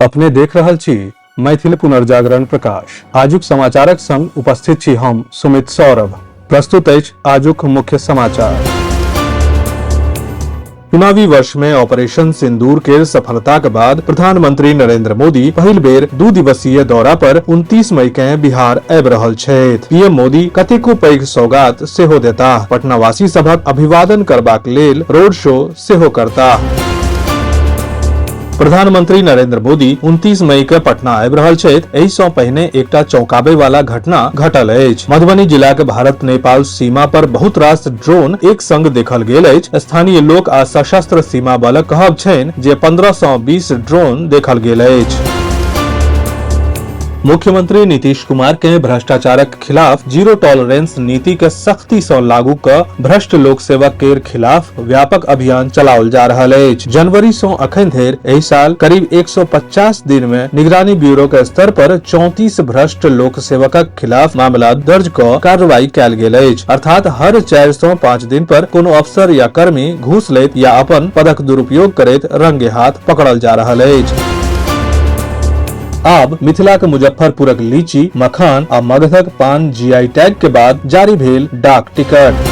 अपने देख रहल छी मैथिल पुनर्जागरण प्रकाश। आजुक समाचारक संग उपस्थित छी हम सुमित सौरभ। प्रस्तुत अछि आजुक मुख्य समाचार। चुनावी वर्ष में ऑपरेशन सिंदूर के सफलता के बाद प्रधानमंत्री नरेंद्र मोदी पहिल बेर 2 दिवसीय दौरा पर 29 मई के बिहार आबि रहल छथि। पीएम मोदी कतेको पैघ सौगात सेहो देताह। पटनावासी सभक अभिवादन करबाक लेल रोड शो सेहो करताह। प्रधानमंत्री नरेंद्र मोदी 29 मई के पटना आबि रहल छथि। एहि सं पहिने एकटा चौंकाबे वाला घटना घटल अछि। मधुबनी जिला के भारत नेपाल सीमा पर बहुत रास ड्रोन एक संग देखल गेल अछि। स्थानीय लोक आ सशस्त्र सीमा बलक कहब छनि जे 15 सं 20 ड्रोन देखल गेल अछि। मुख्यमंत्री नीतीश कुमार के भ्रष्टाचारक खिलाफ जीरो टॉलरेंस नीति के सख्ती सं लागू क भ्रष्ट लोक सेवक केर खिलाफ व्यापक अभियान चलाओल जा रहल अछि। जनवरी सं अखन धरि एहि साल करीब 150 दिन में निगरानी ब्यूरो के स्तर पर 34 भ्रष्ट लोक सेवकक खिलाफ मामला दर्ज क कार्रवाई कयल गेल अछि। अर्थात हर 4 सं 5 दिन पर कोनो अफसर या कर्मी घूस लैत या अपन पदक दुरुपयोग करैत रंगे हाथ पकड़ल जा रहल अछि। आब मिथिलाक मुजफ्फरपुरक लीची, मखान आ मगधक पान जीआई टैग के बाद जारी भेल डाक टिकट।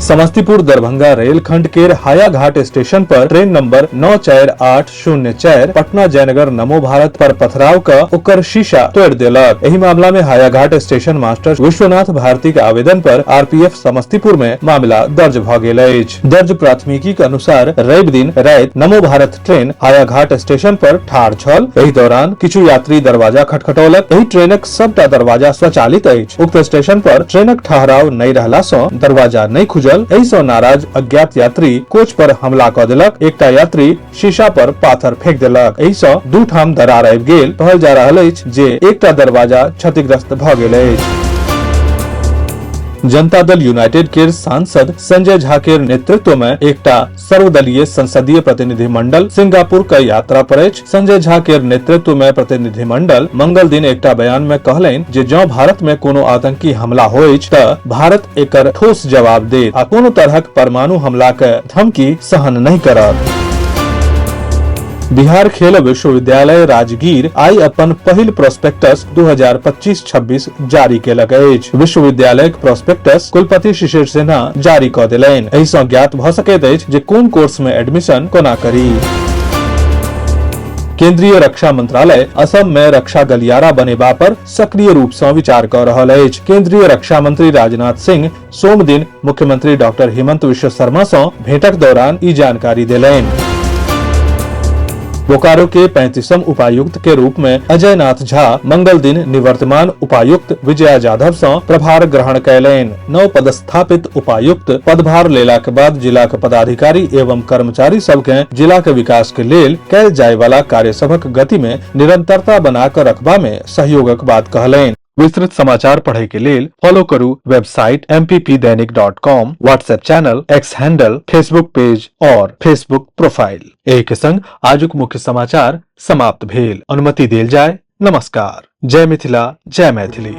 समस्तीपुर दरभंगा रेलखंड के हायाघाट स्टेशन पर ट्रेन नंबर 94804 पटना जयनगर नमो भारत पर पथराव क ओकर शीशा तोड़ देलक। एहि मामला में हायाघाट स्टेशन मास्टर विश्वनाथ भारती के आवेदन पर आरपीएफ समस्तीपुर में मामला दर्ज भ गेल अछि। दर्ज प्राथमिकी के अनुसार रवि दिन राति नमो भारत ट्रेन हायाघाट स्टेशन पर ठाढ़ छल। एहि दौरान किछु यात्री दरवाजा खटखटौलक। एहि ट्रेनक सबटा दरवाजा स्वचालित अछि। उक्त स्टेशन पर ट्रेनक ठहराव नहि रहला सँ दरवाजा नहि खुजल। एहि सँ नाराज अज्ञात यात्री कोच पर हमला क देलक। एकटा यात्री शीशा पर पाथर फेंक देलक। एहि सँ 2 ठाम दरार आबि गेल। कहल जा रहल अछि जे एकटा दरवाजा क्षतिग्रस्त भ गेल अछि। जनता दल यूनाइटेड केर सांसद संजय झा केर नेतृत्व में एकटा सर्वदलीय संसदीय प्रतिनिधिमंडल सिंगापुर के यात्रा पर अछि। संजय झा केर नेतृत्व में प्रतिनिधिमंडल मंगल दिन एकटा बयान में कहलनि जे जँ भारत में कोनो आतंकी हमला होइछ त भारत एकर ठोस जवाब देत आ कोनो तरहक परमाणु हमला के धमकी सहन नहि करत। बिहार खेल विश्वविद्यालय राजगीर आई अपन पहिल प्रोस्पेक्टस 2025-26 जारी केलक अछि। विश्वविद्यालयक प्रोस्पेक्टस कुलपति शिशिर सिन्हा जारी क देलनि। एहि सँ ज्ञात भ सकैत अछि जे कोन कोर्स में एडमिशन कोना करी। केंद्रीय रक्षा मंत्रालय असम में रक्षा गलियारा बनेबा पर सक्रिय रूप सँ विचार क रहल अछि। केंद्रीय रक्षा मंत्री राजनाथ सिंह सोम दिन मुख्यमंत्री डॉक्टर हेमंत विश्व शर्मा सँ भेंटक दौरान ई जानकारी देलनि। बोकारो के 35म उपायुक्त के रूप में अजय नाथ झा मंगल दिन निवर्तमान उपायुक्त विजया जाधव सँ प्रभार ग्रहण कयलनि। नव पदस्थापित उपायुक्त पदभार लेला के बाद जिला के पदाधिकारी एवं कर्मचारी सबके जिला के विकास के लेल कयल जाय वाला कार्य सभक गति में निरंतरता बना कऽ रखबा में सहयोगक बात कहलनि। विस्तृत समाचार पढ़े के लेल फॉलो करू website mppdainik.com, WhatsApp channel, X handle, Facebook page और फेसबुक प्रोफाइल। एहि के संग आजुक मुख्य समाचार समाप्त भेल। अनुमति देल जाय। नमस्कार। जय मिथिला, जय मैथिली।